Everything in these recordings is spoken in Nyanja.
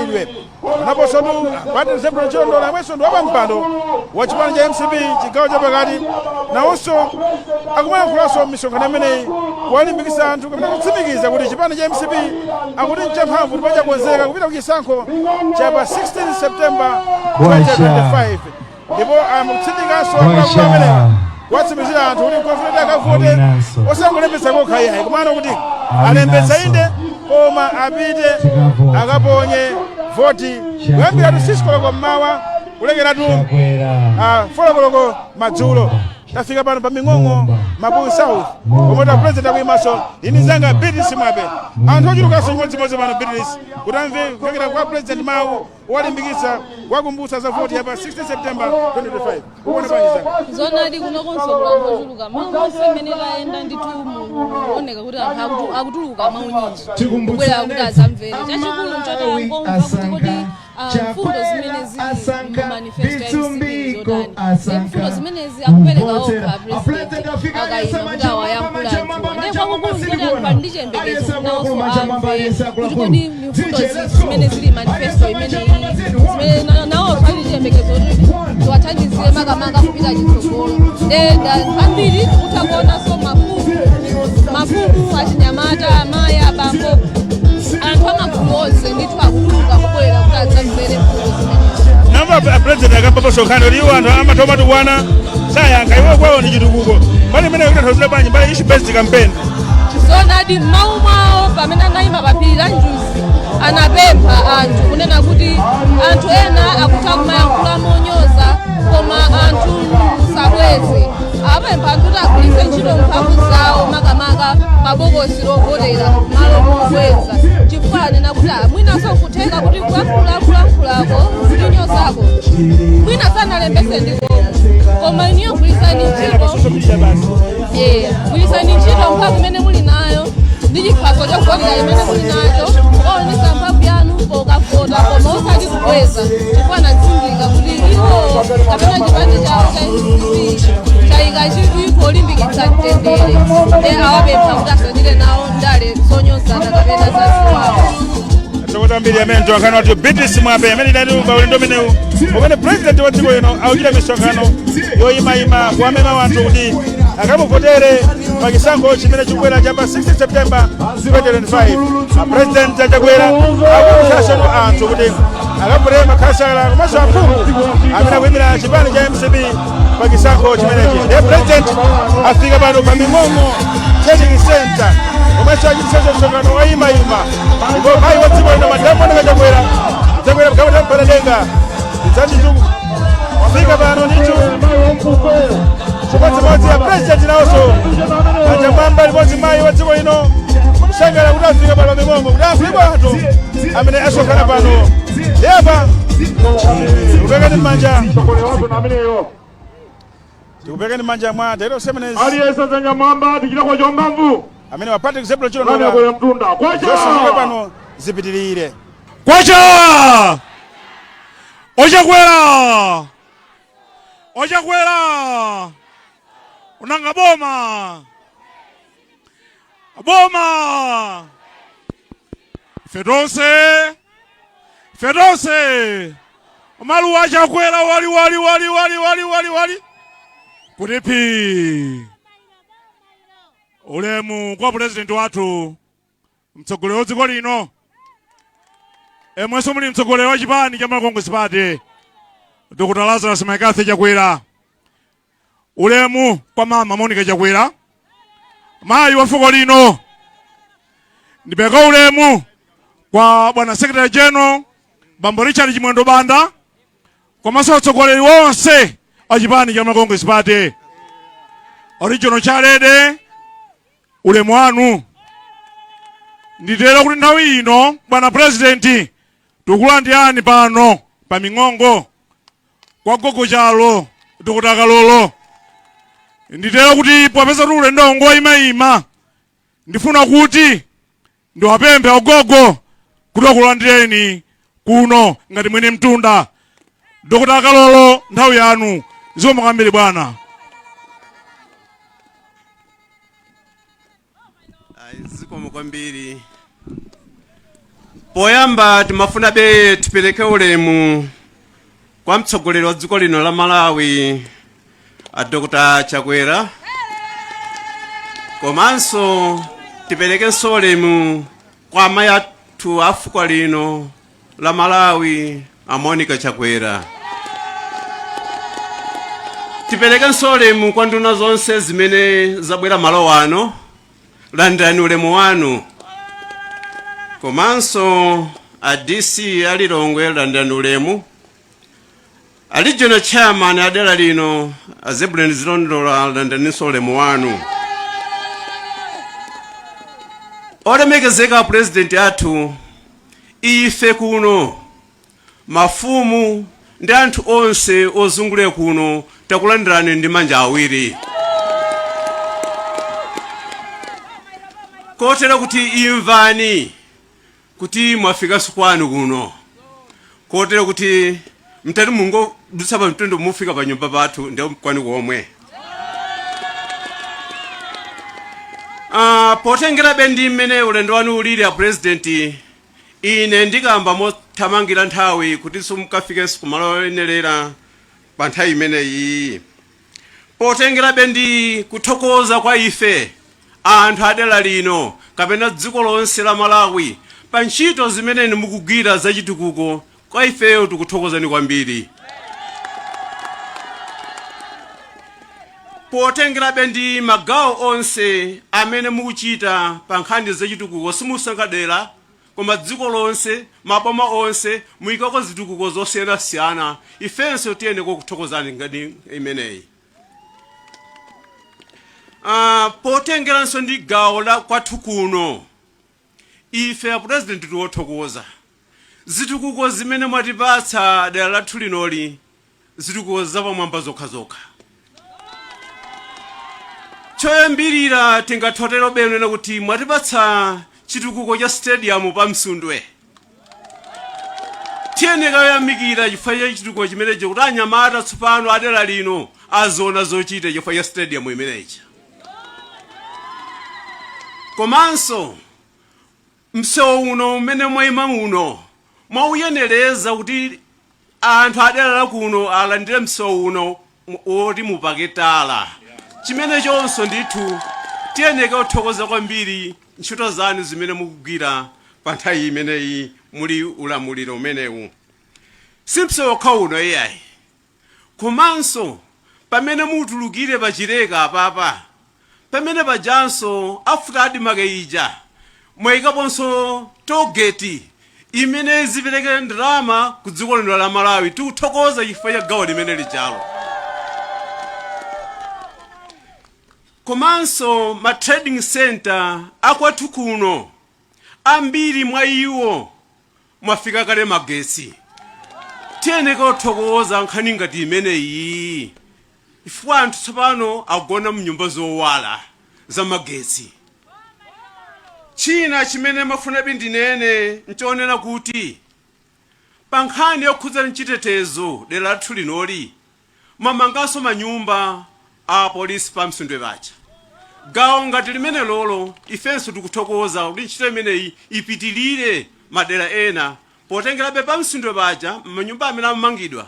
Gondwe. Panoponsotu Patrick Zebulon Chilondola, amwenso ndi wapampando wa chipani cha MCP chigawo chapakati, nawonso akumayankhulanso m'misonkhano imeneyi kuwalimbikitsa anthu kapena kutsimikiza kuti chipani cha MCP akuti nchamphamvu ndipo chakonzeka kupita ku chisankho cha pa 16 September 2025. Ndipo akutsindikanso akuluakulu amenewa kuwatsimikizira anthu kuti nkofunika akavote, Awinanso. osangolembetsa kokha iyayi, komano kuti alembetsa inde, koma apite Tikavote. akaponye voti kuyambira tu 6 koloko mmawa kulekeratu Chakwera. 4 koloko madzulo. Tafika pano pa Ming'ong'o, Mabuyi South, komwe ta president akuyimaso. Ini zanga Beatrice Mwape, anthu ochulukanso chimodzimodzi pano, Beatrice, kuti amve kuchokera kwa president mawu owalimbikitsa, kuwakumbutsa za voti ya pa 16 September 2025. Ukuona bwanji, zanga? Zonadi, kunokonso kuli anthu ochuluka. Malo monse mmene tayenda ndithu muoneka kuti anthu akutuluka maunyinji kubwera kuti azamvere. Chachikulu nchoti angomva kuti kodi mfundo zimene zili mu manifesto ya MCP zotani. Mfundo zimenezi akupereka okha president akayima kuti awayankhula anthuwa. Ndiye kwakukulu nchoti anthu ali ndi chiyembekezo kuti nawonso amve kuti kodi mfundo zimene zili manifesto imeneyi, zimene nawonso ali ndi chiyembekezo kuti ziwathandizire makamaka kupita chitsogolo. Nde ambiri kutha kuonanso mafumu, mafumu, achinyamata, amayi, abambo, anthu amagulu onse ndithu akutuluka kubwera kuti adzamvere mfundo zimenezi. Namva president akamba pasonkhano kuti iwo anthu amatha matukwana, sayankha, iwo kwawo ndi chitukuko. Mbali imene ikutanthauzira bwanji mbali issue based campaign? Zonadi, m'mawu mwawo pamene anayima pa phiri la Njuzi anapempha anthu kunena kuti anthu ena akutha kumayankhula monyoza, koma anthu musabweze. Apempha anthu kuti agwiritse ntchito mphamvu zawo makamaka pa bokosi lovotera malo mobweza, chifukwa anena kuti mwinanso nkutheka kuti kuyankhula kulankhulako kutinyozako mwina sanalembese ndikomo, koma iniyo gwirisani ntchito Social media basi. Yeah, gwirisani ntchito mphamvu imene muli nayo ndi chiphaso chokuvotera imene muli nacho, onesa mphamvu yanu pokavota, koma osati kubweza, chifukwa anatsindika kuti iwo kapena chipani chawo cha MCP chayika chidwi polimbikitsa mtendere. Ndi awapempha kuti asachite nawo ndale zonyozana kapena zaziwawa. Tsokoza ambiri amene mtolankhani wathu Beatrice Mwape amene idati pa ulendo umenewu umene president wa dziko lino akuchita misonkhano yoyimayima kuwamema anthu kuti akamuvotere pa chisankho chimene chikubwera cha pa 16 September 2025, a President Achakwera akukumbutsanso anthu kuti akavotere makhansala komanso aphungu amene akuyimira chipani cha MCP pa chisankho chimenechi. Ndiye president afika pano pa Ming'ong'o Trading Center komanso achitisanso msonkhano wayimayima, ndipo mayi wa dziko lino, Madamu Monica Chakwera, chakwera mgamata mpanadenga idzanditu fika pano ndithu chimodzimodzi ya president nawonso pachapamba limodzi mayi wa dziko lino kusangala kuti afika pano pa Ming'ong'o kuti ayankhulidwe anthu amene asonkhana pano. Ndiyapa tikupekani m'manja tikupekani m'manja mwa Dairo Semenes. Aliyense dzanja mwamba, tichitako chomphamvu. Amene wa Patrick Zebro Nani Chilondola akwera mtunda kwacha. zonse pano zipitirire. Kwacha! Ochakwera, ochakwera, unanga boma boma. Ife tonse, ife tonse, maluwa achakwera wali wali wali wali wali wali wali kuti phi. Ulemu kwa purezidenti wathu, mtsogoleri wa dziko lino, emwenso muli mtsogoleri wa chipani cha Malawi Congress Party, Dr Lazarus McCarthy Chakwera. Ulemu kwa Mama Monica Chakwera, mayi wa fuko lino. Ndipereka ulemu kwa bwana Secretary General, Bambo Richard Chimwendo Banda, komanso atsogoleri onse a chipani cha Malawi Congress Party. Regional Chairlady, ulemu wanu. Nditero kuti nthawi ino, bwana president, tikulandirani pano pa Ming'ongo kwa gogo chalo Dr Kalolo. Nditero kuti popeza kuti ulendo ngoyimayima, ndifuna kuti ndiwapemphe ogogo kuti akulandireni kuno ngati mwini mtunda. Dr Kalolo, nthawi yanu. Zikomo kwambiri, bwana. Ayi, zikomo kwambiri. Poyamba timafunabe tipereke ulemu kwa mtsogoleri wa dziko lino la Malawi, a Dr. Chakwera, komanso tiperekenso ulemu kwa amayi athu a fuko lino la Malawi, a Monica Chakwera. Tiperekenso ulemu kwa nduna zonse zimene zabwera malo ano, landirani ulemu wanu. Komanso a DC a Lilongwe, landirani ulemu. A regional chairman adera lino, a Zebuleni Zilondola, landiranso ulemu wanu. Olemekezeka Purezidenti athu, ife kuno mafumu ndi anthu onse ozungulira kuno takulandirani ndi manja awiri, kotero kuti imvani kuti mwafikanso kwanu kuno, kotero kuti mtati mungodutsa pa mtundu mufika pa nyumba pathu, ndi kwanu komwe. Potengerabe ndi mmene ulendo wanu ulili, a Purezidenti, ine ndikamba mothamangira nthawi kuti simukafikenso kumalo oyenerera pa nthawi imeneyi. Potengerabe ndi kuthokoza kwa ife anthu adera lino kapena dziko lonse la Malawi pa ntchito zimene mukugwira zachitukuko, kwa ifeyo tikuthokozani kwambiri. Potengerabe ndi magawo onse amene mukuchita pa nkhani zachitukuko, simusankha dera koma dziko lonse, maboma onse muyikako zitukuko zosiyanasiyana, ifenso tiyeneko kuthokozani ngati imeneyi. Potengeranso ndi gawo la kwathu kuno, ife a Purezidenti tiwothokoza zitukuko zimene mwatipatsa dera lathu linoli, zitukuko zapamwamba zokhazokha. Choyambirira tingathotero benene kuti mwatipatsa chitukuko cha stadium pa Msundwe. Tiyeneka yoyamikira chifukwa cha chitukuko chimenechi, kuti anyamata tsopano adera lino aziona zochita chifukwa cha stadium imenechi. Komanso msewu uno umene mwayima uno, mwauyenereza kuti anthu adera la kuno alandire msewu uno woti mupake tala. Chimene chonso ndithu tiyeneka kuthokoza kwambiri ntchito zanu zimene mukugwira pa nthawi imeneyi muli ulamuliro umenewu. Si msewu okha uno iyayi, komanso pamene mutulukire pachileka apapa, pamene pajanso afuta adimake ija, mwayikaponso tollgate imene zipereke ndalama ku dziko lino la Malawi. Tikuthokoza chifukwa cha gawo limene lijalo. Komanso ma trading center akwathu kuno, ambiri mwa iwo mwafika kale magetsi. Tiyeneka kuthokoza nkhani ngati imeneyi, chifukwa anthu tsopano agona mnyumba zowala za magetsi. China chimene mafunabe ndinene nchonena kuti pa nkhani yokhudza mchitetezo dera lathu linoli, mwamanganso manyumba a polisi pa Msundwe paja. Gawo ngati limene lolo ifenso tikuthokoza kuti ntchito imeneyi ipitilire madera ena. Potengerabe pa Msundwe paja, manyumba amene amamangidwa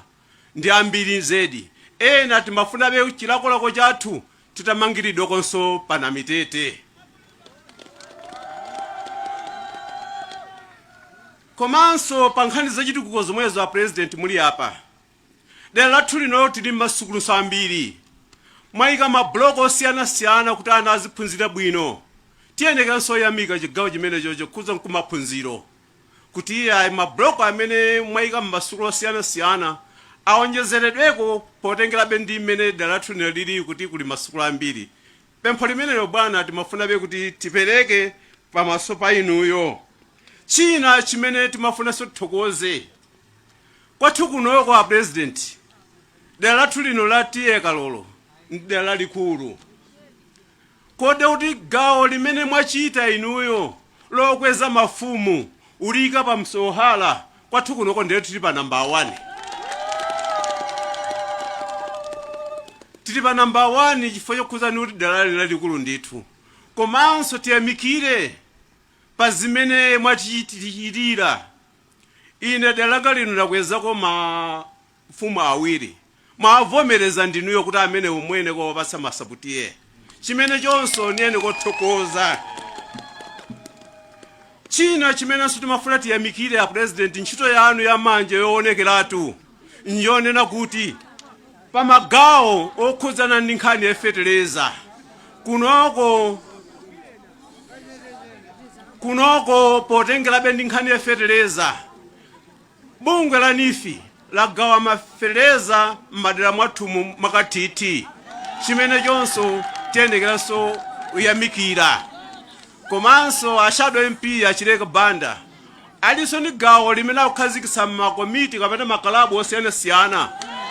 ndi ambiri zedi. Ena timafunabe chilakolako chathu titamangiridwakonso panamitete. Komanso pa nkhani zachitukuko zomwezo, a President muli apa, dera lathu lino tili m'masukuluso ambiri, mwayika mabuloko osiyanasiyana kuti ana aziphunzira bwino. Tiyenekanso yamika chigawo chimenecho chokhudza nkumaphunziro, kuti iye mabuloko amene mwayika m'masukulu osiyanasiyana awonjezeredweko, potengerabe ndi mmene dera lathu lino lili kuti kuli masukulu ambiri. Pempho limenelo, bwana, timafunabe kuti tipereke pamaso pa inuyo. China chimene timafunanso tithokoze kwathu kunoko, a President, dera lathu lino la T/A Kalolo ndi dera lalikulu, kodi kuti gawo limene mwachita inuyo lokweza mafumu ulika pa msohala kwathu kunoko, ndiye tili pa namba 1, tili pa namba 1 chifukwa chokhuzani kuti dera lali lalikulu ndithu. Komanso tiyamikire Pa zimene mwatichitira, ine dera langa lino ndakwezako mafumu awiri. Mwavomereza ndinuyo kuti amene umwene kowapatsa masaputiye, chimene chonso niyene kothokoza. China chimenenso timafuna tiyamikire a President, ntchito yanu yamanje yoonekeratu nyonena kuti pamagawo okhudzana ndi nkhani ya feteleza kunoko, potengerabe ndi nkhani ya feteleza, bungwe la NEEF lagawa mafeleza m'madera mwathumu mwakathithi, chimene chonso tiyenekeranso kuyamikira. Komanso a Shadow MP Achileka Banda alinso ndi gawo limene akukhazikitsa makomiti kapena makalabu osiyanasiyana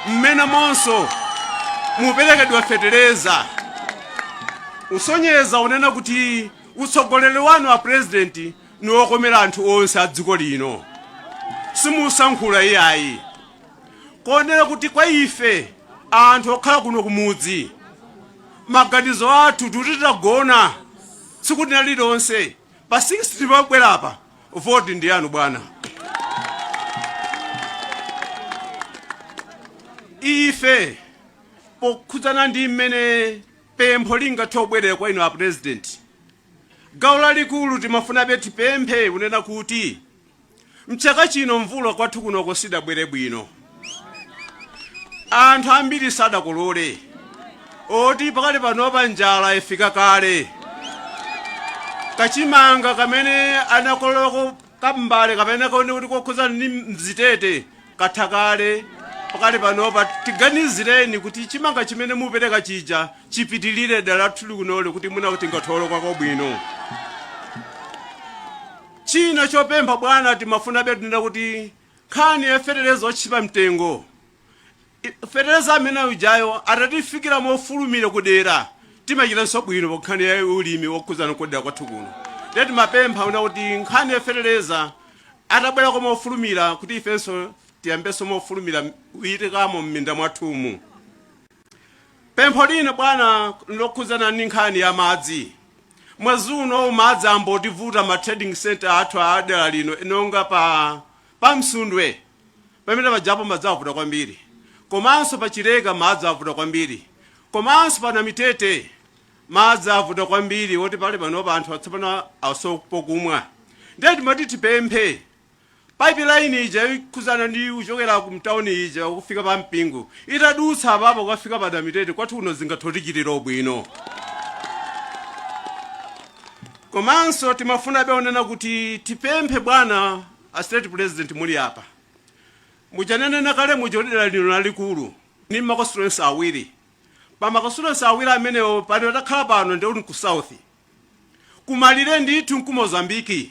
mmene monso muperekedwa feteleza, usonyeza unena kuti utsogoleri wanu wa President ni wokomera anthu onse a dziko lino, simusankhula iyayi. Konera kuti kwa ife anthu okhala kuno kumudzi, maganizo athu tuti tagona tsiku lina lililonse pa 60 pabwerapa, voti ndi yanu bwana. Ife pokhudzana ndi mmene pempho lingathe kubwerera kwa inu a President, gawo lalikulu timafunabe tipemphe kunena kuti mchaka chino mvula kwathu kunoko sidabwere bwino, anthu ambiri sadakolole, oti pakali panopa njala ifika kale. Kachimanga kamene anakololako kambale kapena kaone kuti kokhudzana ndi mzitete katha kale. Pakali panopa tiganizireni kuti chimanga chimene mupereka chija chipitilire dera lathu likunoli, kuti mwina tingatholokako bwino. China chopempha bwana, timafunabe tinena kuti nkhani ya feteleza otchipa mtengo, feteleza amene ujayo atatifikira mofulumira kudera, timachitanso bwino pa nkhani ya ulimi wokhudzana kudera kwathu kuno. Ndiye timapempha una kuti nkhani ya feteleza atabwerako mofulumira, kuti ifenso tiyambenso mofulumira kuyitikamo m'minda mwathumu. Pempho lina bwana lokhudzana ndi nkhani ya madzi. Mwezi uno madzi ambotivuta ma trading center athu a dera lino, inonga pa Msundwe pamene pajapo madzi avuta kwambiri, komanso pachileka madzi avuta kwambiri, komanso pana Mitete madzi avuta kwambiri, woti pali panopa anthu atsopano asopokumwa. Ndiye timati tipemphe pipeline ija ikhudzana ndi kuchokera ku mtawuni ija kufika pa Mpingo, itadutsa apapo kukafika pa Namitete kwathu kuno, zingathotichitira bwino. Komanso timafunabe onena kuti tipemphe bwana a State President muli apa, muchanenena kale muja kuti dera lino lalikulu ni ma constituency awiri. Pa ma constituency awiri amenewo pano takhala pano ndi ku south, kumalire ndithu nku Mozambiki.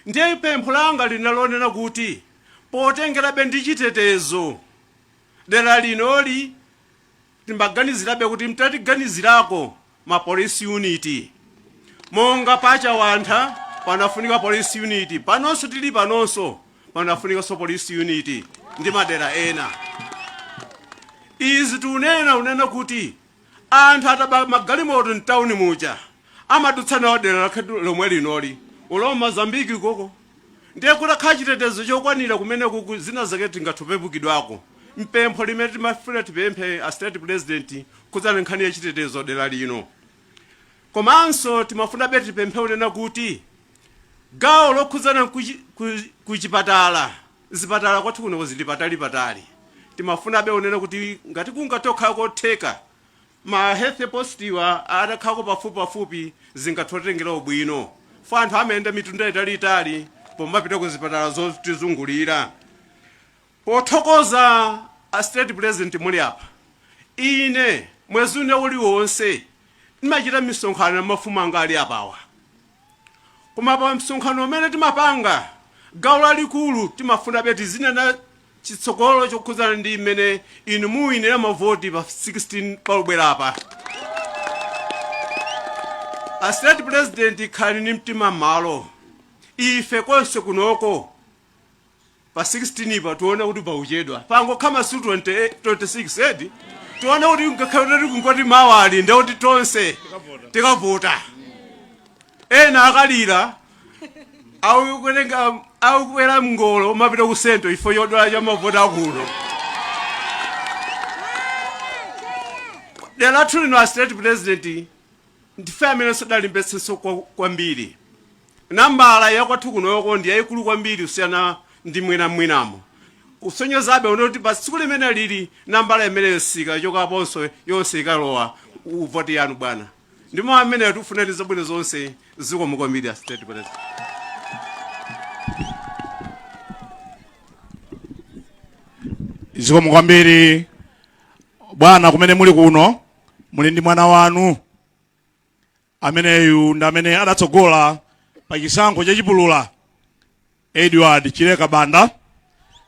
Ndiye pempho langa linalonena kuti potengerabe ndi chitetezo dera linoli, timbaganizirabe kuti mtatiganizirako ma police unit, monga pachawantha panafunika police unit, panonso tili panonso panafunikanso police unit ndi madera ena. Izi tiunena unena kuti anthu ataba magalimoto mtawuni muja amadutsa nawo dera lakhetu lomwe linoli ulo Mozambiki koko. Ndiye kutakhala chitetezo chokwanira kumene kuku, zina zake tingathopepukidwako. Mpempho limene timafuna tipemphe a State President kudzana nkhani ya chitetezo dera lino. Komanso timafuna be tipemphe unena kuti gawo lokhudzana kuchipatala, zipatala kwathu kuno zili patali patali. Timafuna be unena kuti ngati kungatokhala kotheka, ma health post iwa atakhalako pafupi pafupi, zingathotengera ubwino fo anthu amayenda mitunda italiitali pomapita ku zipatala zotizungulira. Pothokoza a State President muli apa, ine mwezi une uliwonse ndimachita misonkhano ya mafumu anga ali apawa, koma pa msonkhano umene timapanga gawo lalikulu timafuna be tizinena chitsogolo chokhudzana ndi mmene inu muwinira mavoti pa 16 palubwera apa. A State President, khalani ndi mtima m'malo. Ife konse kunoko pa 16 pa tione kuti pauchedwa pangokha masiku 28, 26 edi, tione kuti ngakhale kuti kungoti mawali ndekuti tonse tikavota. Ena akalira. Akukutenga akukwera mngolo umapita ku sento ifo chodwala cha mavoti akuno. Dera lathu lino, a State President, ndife amene sadalimbetsenso kwambiri. Nambala yakwathu kunoko ndi yayikulu kwambiri kusiyana ndi mwinamwinamo, usonyezabe unoti pa tsiku limene lili nambala imeneyo sikachokaponso, yonse ikalowa uvoti yanu bwana. Ndimo amene tifuneni zabwino zonse. Zikomo kwambiri, a State President. Zikomo kwambiri, bwana. Kumene muli kuno muli ndi mwana wanu ameneyu, ndi amene adatsogola pa chisankho chachipulula, Edward Chileka Banda.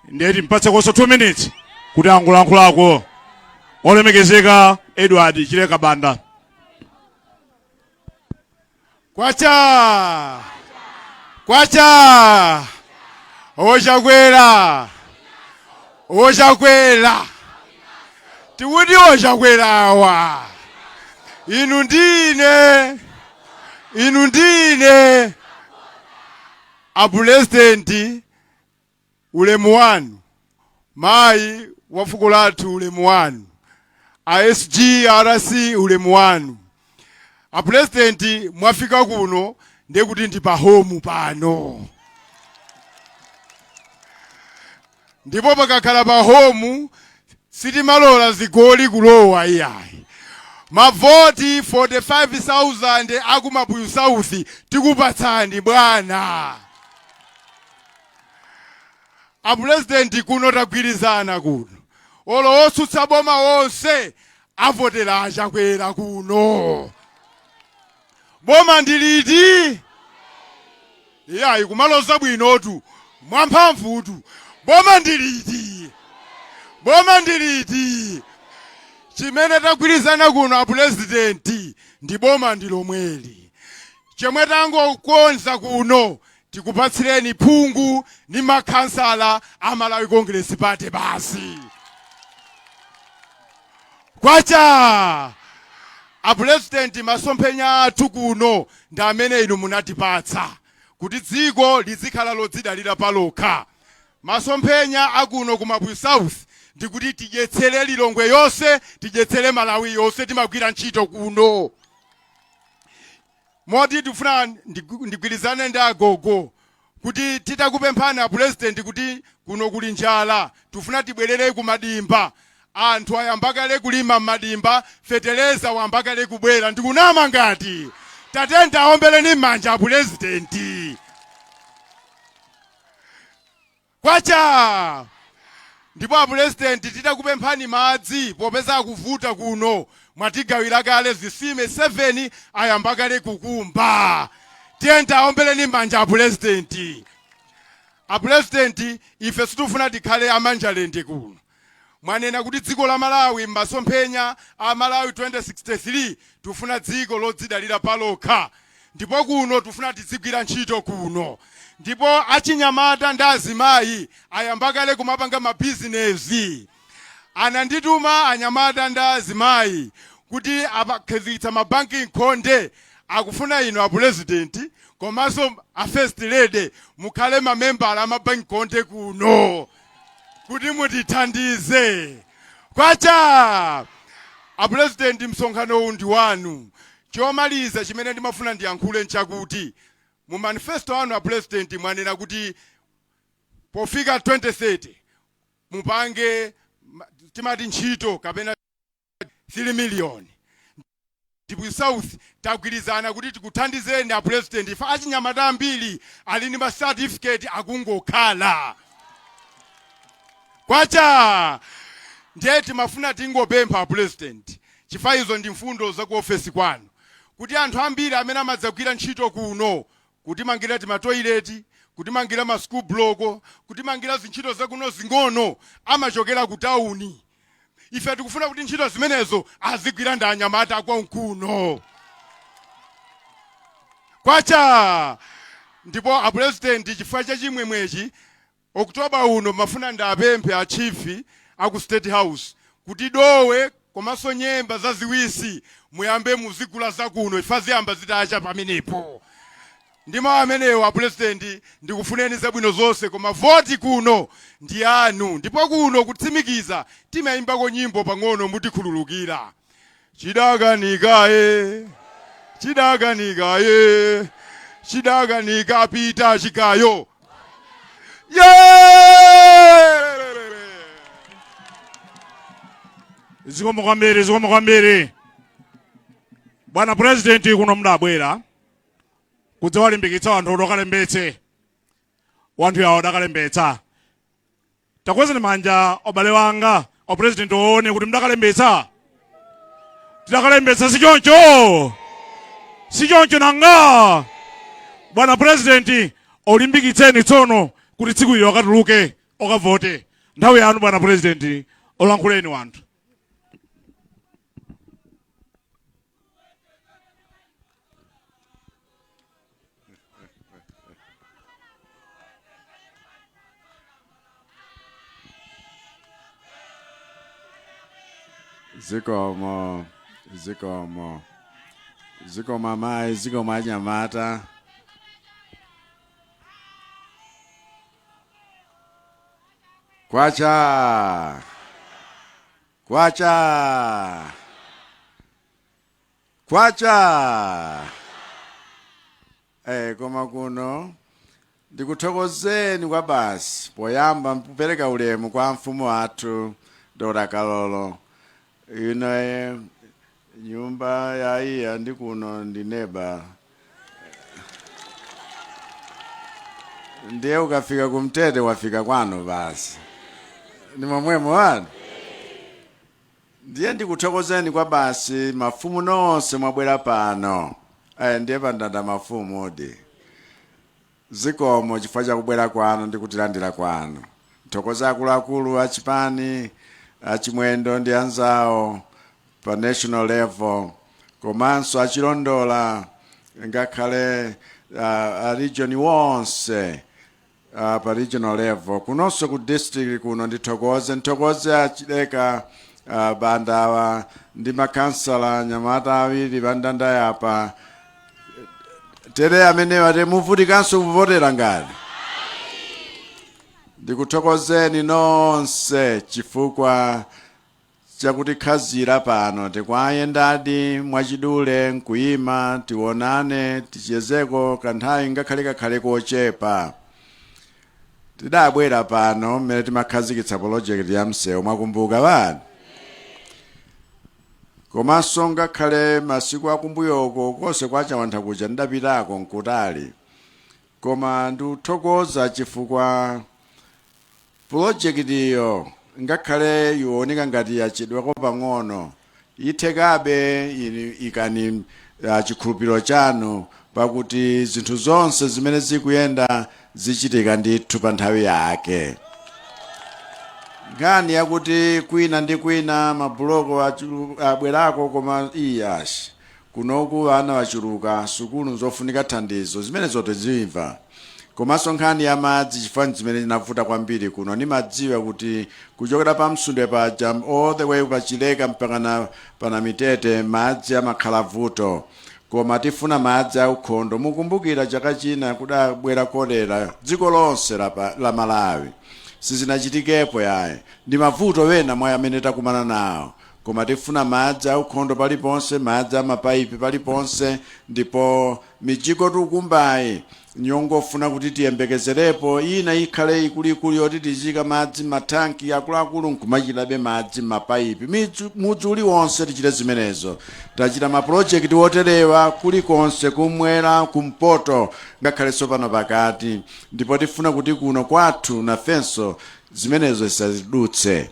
Ndiye timpatsekonso 2 minutes kuti angolankhulako. Olemekezeka Edward Chileka Banda. Kwacha! Kwacha! Ochakwera! Ochakwera! Tikuti ochakwerawa! Inu ndine! Inu ndine! Apurezidenti, ulemu wanu. Mayi wa fuko lathu, ulemu wanu. A SGRC, ulemu wanu. Apurezidenti, mwafika kuno ndekuti ndi pa home pano, ndipo pakakhala pa home sitimalola zigoli kulowa iyayi. Mavoti 45,000 aku Mabuyu South tikupatsani, bwana apurezidenti. Kuno tagwirizana kuno, olo otsutsa boma onse avotera Achakwera kuno. Boma ndiliti? Iyayi, kumaloza bwinotu, mwamphamvutu. Boma ndiliti? Boma ndiliti? Chimene tagwirizana kuno, apurezidenti, ndi boma ndi lomweli. Chomwe tangokonza kuno, tikupatsireni phungu ndi makhansala a Malawi Congress Party basi. Kwacha! Apurezidenti, masomphenya athu kuno ndi amene inu munatipatsa kuti dziko lizikhala lodzidalira palokha. Masomphenya akuno ku Mabuyu South ndikuti tidyetsere Lilongwe yonse, tidyetsere Malawi yonse. Timagwira ntchito kuno moti tifuna ndigwirizane ndi agogo kuti titakupemphani apurezidenti kuti kuno kuli njala, tifuna tibwerere ku madimba. Anthu ayambakale kulima m'madimba, feteleza wambakale kubwera. Ndikunama ngati? Tatenta aombeleni m'manja apurezidenti. Kwacha! Ndipo apurezidenti, titakupemphani madzi popeza akuvuta kuno, mwatigawira kale zisime 7, ayambakale kukumba. Tiyenta aombeleni m'manja apurezidenti. Apurezidenti, ife sitifuna tikhale amanjalende kuno. Mwanena kuti dziko la Malawi m'masomphenya a Malawi 2063 tifuna dziko lodzidalira palokha, ndipo kuno tifuna tizigwira ntchito kuno, ndipo achinyamata ndi azimayi ayambakale kumapanga mabizinesi. Anandituma anyamata ndi azimayi kuti akhazikitsa mabanki nkhonde, akufuna inu apurezidenti komanso a First Lady mukhale mamembala amabanki nkhonde kuno kuti mutithandize. Kwacha! Apurezidenti, msonkhano uwu ndi wanu. Chomaliza chimene ndimafuna ndiyankhule nchakuti mu manifesto anu, apurezidenti, mwanena kuti pofika 2030 mupange timati ntchito kapena 3 miliyoni. Ndipo South tagwirizana kuti tikuthandizeni, apurezidenti. Ife achinyamata ambiri ali ndi ma certificate akungokhala. Kwacha! Ndiye timafuna tingopempha, apurezidenti, chifukwa izo ndi mfundo za ku ofesi kwanu, kuti anthu ambiri amene amadzagwira ntchito kuno, kutimangira timatoileti, kutimangira ma school block, kutimangira zintchito zakuno zing'ono, amachokera ku tawuni. Ife tikufuna kuti ntchito zimenezo azigwira ndi anyamata akonkuno. Kwacha! Ndipo apurezidenti, chifukwa cha chimwemwechi, Oktoba uno mafuna ndapemphe a chief aku State House kuti dowe komanso nyemba zaziwisi muyambe muzigula zakuno. Ife ziyamba zitacha pamenepo. Ndi mawu amenewo, apurezidenti, ndikufuneni zabwino zonse, koma voti kuno ndi yanu. Ndipo kuno kutsimikiza timayimbako nyimbo pang'ono, mutikhululukira. Chidakanika, chidakanika, chidakanika pita chigayo ye. Zikomo kwambiri, zikomo kwambiri, bwana President. Kuno mudabwera kudzawalimbikitsa anthu kuti akalembetse. Wanthu yawo adakalembetsa. Takwezani manja, abale wanga, a President oone kuti mudakalembetsa. Tidakalembetsa, sichoncho? Sichoncho nanga? Bwana President, olimbikitseni tsono kuti tsiku ilo akatuluke okavote. Nthawi yanu, bwana President, olankhuleni wanthu. Zikomo, zikomo, zikomo amayi, zikomo anyamata. Kwacha, kwacha, kwacha! Koma kuno ndikuthokozeni kwa basi. Poyamba kupereka ulemu kwa mfumu athu Dr. Kalolo. Ino nyumba ya iya ndi kuno ndi neba, ndiye ukafika kumtete wafika kwanu basi, ni momwemo wanu. Ndiye ndikuthokozeni kwa basi, mafumu nonse mwabwera pano. Ndiye pandanda mafumu di, zikomo chifukwa chakubwera kwanu ndi kutilandira kwanu. Nthokoza akuluakulu achipani, achimwendo ndi anzawo pa national level, komanso achilondola, ngakhale a region wonse pa regional level, kunonso ku district kuno. Ndithokoze, nthokoze achileka bandawa ndi makansala nyamata awiri bandanda yapa tere amenewa temuvutikanso kuvotera ngati. Ndikuthokozeni nonse chifukwa chakutikhazira pano. Tikwayendadi mwachidule nkuyima tionane, tichezeko kanthawi, ngakhale kakhale kochepa. Tidabwera pano mmene timakhazikitsa project ya msewu, mwakumbuka bani? Komanso ngakhale masiku akumbuyoko konse kwa Chawantha kuja ndidapitako nkutali, koma ndikuthokoza chifukwa project iyo ngakhale iwoneka ngati yachedwako pang'ono, ithekabe. Ikani chikhulupiriro chanu pakuti zinthu zonse zimene zikuyenda zichitika ndithu pa nthawi yake. Nkhani yakuti kwina ndi kwina mabuloko abwerako, koma iyashi, kunoku ana wachuluka, sukulu nzofunika thandizo, zimene zote zimva. Komanso nkhani ya madzi, chifukwa zimene zinavuta kwambiri kuno. Nimadziwa kuti kuchokera pa Msundwe paja all the way pachileka mpaka na pana Mitete madzi amakhala vuto, koma tifuna madzi aukhondo. Mukumbukira chaka china kudabwera kolera dziko lonse la Malawi, sizinachitikepo yayi. Ndi mavuto wena mwa amene takumana nawo, koma tifuna madzi aukhondo paliponse, madzi amapaipi paliponse. Ndipo mijigo tikukumbayi nyongofuna kuti tiyembekezerepo ina ikhale ikuluikulu yoti tizika madzi mathanki akuluakulu nkumachitabe madzi mapaipi mudzi uliwonse tichite zimenezo. Tachita mapulojekiti oterewa kulikonse, kumwera, kumpoto, ngakhalenso pano pakati, ndipo tifuna kuti kuno kwathu nafenso zimenezo zisazidutse.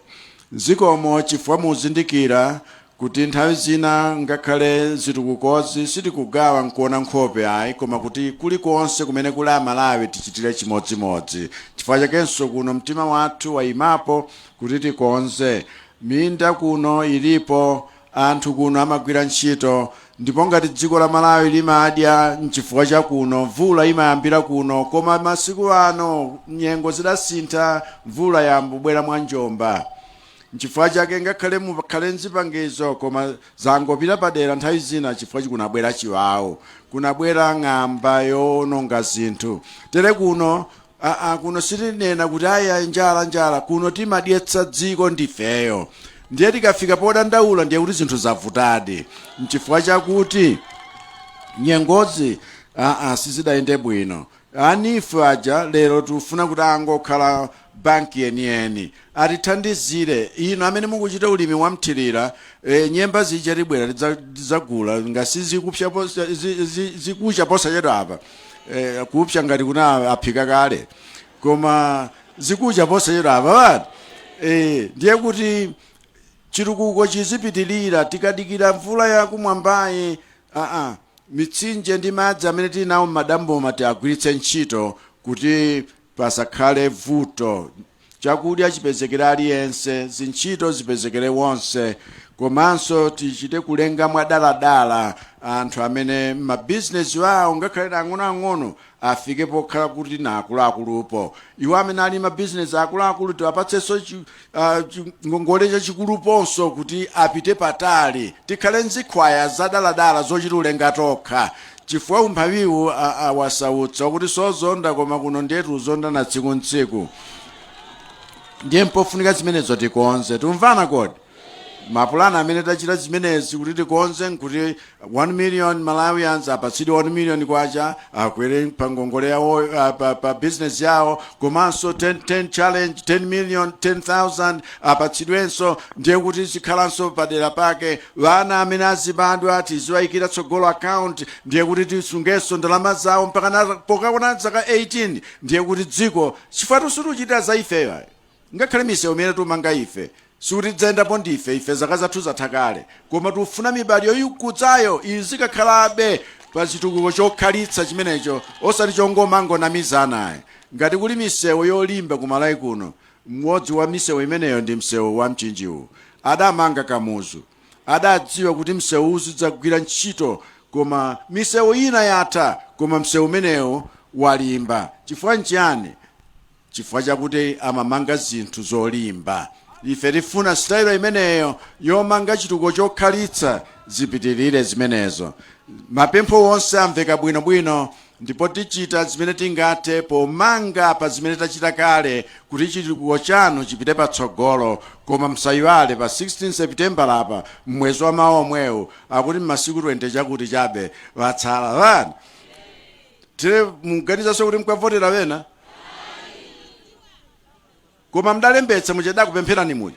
Zikomo chifukwa muzindikira kuti nthawi zina ngakhale zitukukozi sitikugawa nkuona nkhope ayi, koma kuti kulikonse kumene kuli Amalawi tichitire chimodzimodzi. Chifukwa chakenso kuno mtima wathu wayimapo kuti tikonze minda kuno ilipo, anthu kuno amagwira ntchito, ndipo ngati dziko la Malawi limadya nchifukwa cha kuno, mvula imayambira kuno. Koma masiku ano nyengo zidasintha, mvula yambobwera mwa njomba. Nchifukwa chake ngakhale mukhale nzipangizo, koma zangopita padera nthawi zina chifukwa chikunabwera chiwawu, kunabwera ng'amba yowononga zinthu. Tere kuno aa, kuno sitinena kuti aya njala njala. Kuno timadyetsa dziko ndifeyo. Ndiye tikafika podandaula, ndiye kuti zinthu zavutadi. Nchifukwa chakuti nyengozi aa sizidayende bwino. A NEEF aja lero tikufuna kuti angokhala banki yeniyeni, atithandizire ino amene mukuchita ulimi wamthirira. Nyemba zija tibwera tidzagula ngasi zikupsa zikucha posachedwa apa. Kupsa ngati kuna aphika kale, koma zikucha posachedwa apa bati. Ndiye kuti chitukuko chizipitilira. Tikadikira mvula yakumwambayi, aa, mitsinje ndi madzi amene tili nawo m'madamboma tiagwiritse ntchito kuti pasakhale vuto. Chakudya chipezekere aliyense, zintchito zipezekere wonse, komanso tichite kulenga mwadaladala anthu amene mabizinesi awo ngakhale ang'onoang'ono afike pokhala kuti na akuluakulupo. Iwo amene ali mabizinesi akuluakulu tiwapatsenso ngongole chachikuluponso kuti apite patali. Tikhale nzikhwaya zadaladala zochita ulenga tokha, chifukwa umphawiwu wasautsa kuti sozonda, koma kuno ndiye tiuzonda na tsiku ntsiku. Ndiye mpofunika zimenezo tikonze. Tumvana kodi? Mapulani amene tachita zimenezi kuti tikonze nkuti 1 million Malawians apatsidwe 1 million kwacha akwere pa ngongole yawo, pa business yawo, komanso 10, 10 challenge, 10 million, 10,000 apatsidwenso. Ndiye kuti zikhalanso padera pake. Vana amene azibadwa tiziwayikira tsogolo account, ndiye kuti tisungenso ndalama zawo mpaka pokaona zaka 18. Ndiye kuti dziko, chifukwa situchitira za ifeyo ayi. Ngakhale misewu imene tumanga ife, sikuti tidzayendapo ndife. Ife zaka zathu zatha kale, koma tikufuna mibadwo ikudzayo izikakhalabe pa chitukuko chokhalitsa chimenecho, osati chongomangonamizana ayi. Ngati kuli misewu yolimba kumalawi kuno, mmodzi wa misewu imeneyo ndi msewu wa Mchinjiwu. Adamanga Kamuzu, adadziwa kuti msewu uzidzagwira ntchito, koma misewu ina yatha, koma msewu umenewu walimba. Chifukwa nchiyani? Chifukwa chakuti amamanga zinthu zolimba. Ife tifuna sitayilo imeneyo yomanga chitukuko chokhalitsa, zipitirire zimenezo. Mapempho wonse amveka bwinobwino, ndipo tichita zimene tingathe pomanga pa zimene tachita kale kuti chitukuko chanu chipite patsogolo. Koma msayiwale, pa 16 September apa, mwezi wa mawa omwewu, akuti m'masiku 20 chakuti chabe watsala vani. Tere muganizanso kuti mukavotera wena, koma mdalembetsa muchada kupempherani muja?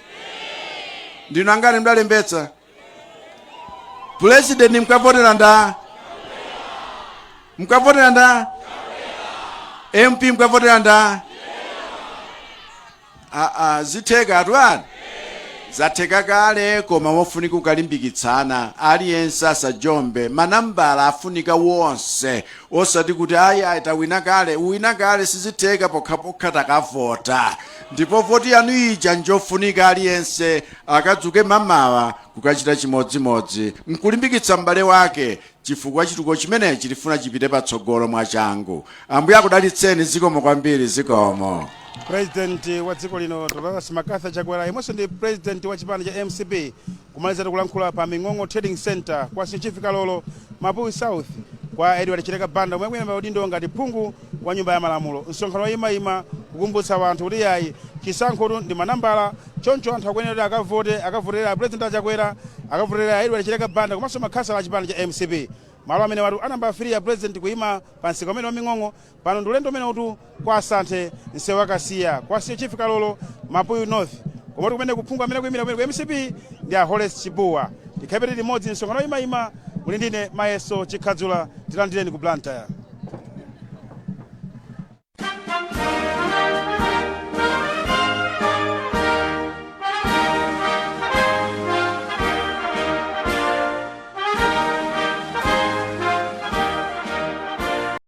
Ndinu angani mdalembetsa? President mukavotera nda? Mukavotera nda? MP mukavotera nda? Aa, zitheka atwani, zatheka kale, koma mofunika kukalimbikitsana. Aliyense asajombe, manambala afunika wonse, osati kuti ayi ayi, tawina kale. Uwina kale sizitheka pokhapokha takavota, ndipo voti yanu ija njofunika. Aliyense akadzuke mamawa kukachita chimodzimodzi nkulimbikitsa m'bale wake, chifukwa chitukuko chimenechi tifuna chipite patsogolo mwachangu. Ambuye akudalitseni. Zikomo kwambiri, zikomo. President wa dziko lino Dr Lazarus McCarthy Chakwera, yemwenso ndi president wa chipani cha MCP, kumaliza kulankhula pa Ming'ong'o Trading Center kwa Chief Kalolo, Mapuwi South, kwa Edward Chileka Banda omwe akuyamba udindo ngati phungu wa nyumba ya malamulo. Msonkhano woyimayima kukumbutsa anthu kuti yayi, chisankhotu ndi manambala, choncho anthu akuyenera kuti akavote, akavotera President Achakwera, akavotera Edward Chileka Banda komanso makhansala a chipani cha MCP. Malo amene watu anamba 3 ya president kuyima pa msika umene wa Ming'ong'o. Pano ndi ulendo umene utu kwa Asanthe, msewu wa Kasiya, kwa Chief Kalolo, Mapuyu North, komatu kumene kuphungu amene kuyimira kumene ku MCP ndi a Horace Chibuwa. Tikhaipete limodzi msonkhano woyimayima. Muli ndine Mayeso Chikhadzula. Tilandireni ku Blantyre.